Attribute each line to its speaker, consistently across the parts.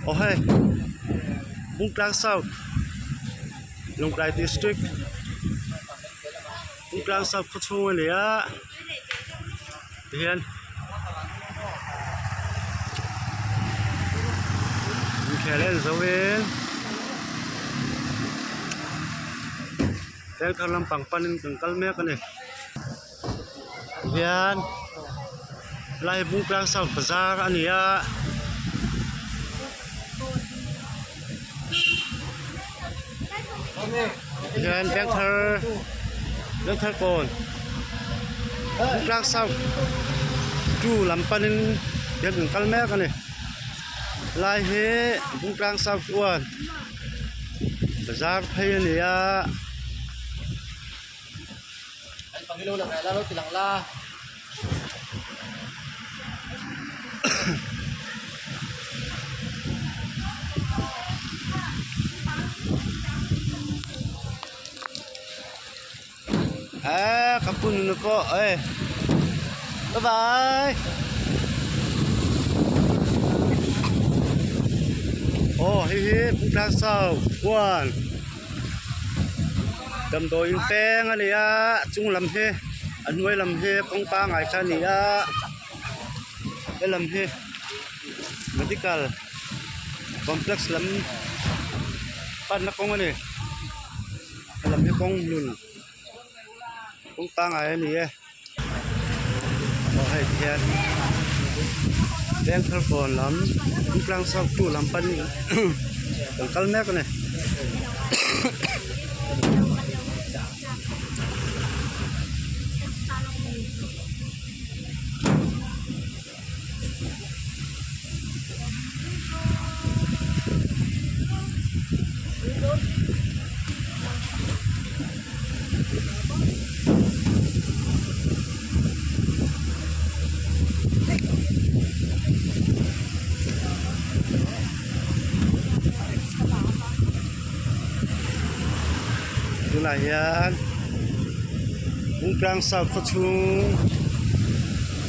Speaker 1: Aw hei Bungtlang South Lawngtlai District Bungtlang South khaw chhung a ni a tihian inkhel en zo in vengthar lampang panin kan kal mek a ni. Hian helai hi Bungtlang South bazar a ni a. Hian Vengthar Vengthar kawn Bungtlang South 2 lam panin hian kan kal mek a ni. Helai hi Bungtlang South 1 bazar phei a ni a. Eee ka pu nuna pawh e bye bye aw hei hi Bungtlang South huan. Damdawi in peng a ni a a chung lam hi a hnuai lam hi kawng pangai kha a ni a helam hi medical complex lam panna kawng a ni helam hi kawng hlun kawng pangai a ni e aw hei ti hian vengthar kawn lam tlang south 2 lam pan kan kal mek a ni. Tunah hian Bungtlang South khaw chhung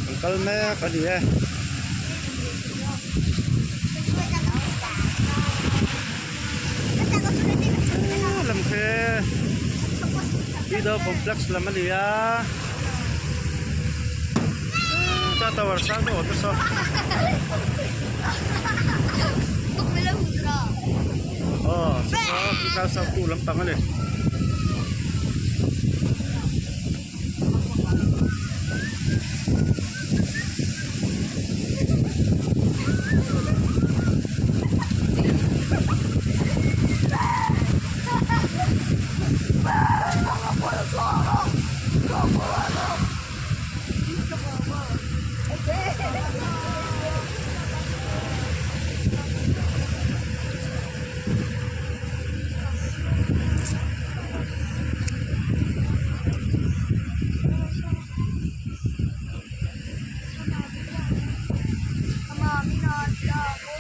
Speaker 1: an kal mek a ni e. Lam khi Indo complex lam a ni a cha tower sang deuh te saw aw saw saw tu lampang a ni.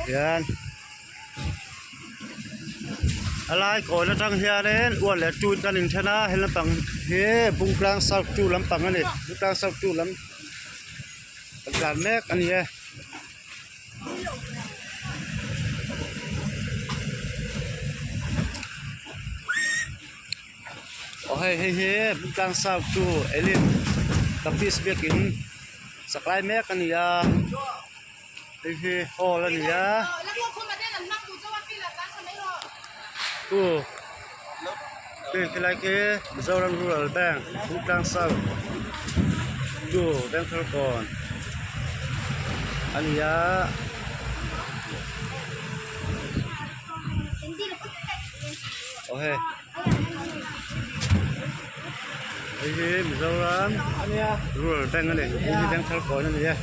Speaker 1: Hian a lai kawn atang hianin uan leh tun kan inthen a he lampang hi Bungtlang south 2 lampang a ni Bungtlang south 2 lam kan tlan mek a ni e. Aw hei hei hi Bungtlang south 2 Elim Baptist biakin sak lai mek a ni a hei hi hall a ni a chu hei khilai khi Mizoram Rural Bank Bungtlang south 2 Vengtharkawn a ni a. Aw hei hei hi Mizoram Rural Bank a ni hei hi Vengthar kawn a ni e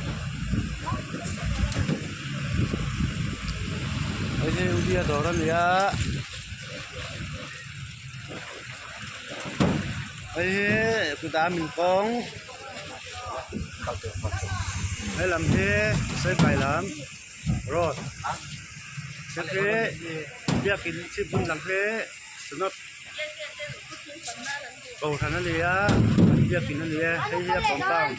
Speaker 1: hei hi India dawr a ni a hei hi kut ah min kawng helam hi sawipai lam. Road hei hi biakin chhip hmun lang hi synod kohhran a ni a biakin a ni e hei hi a compound.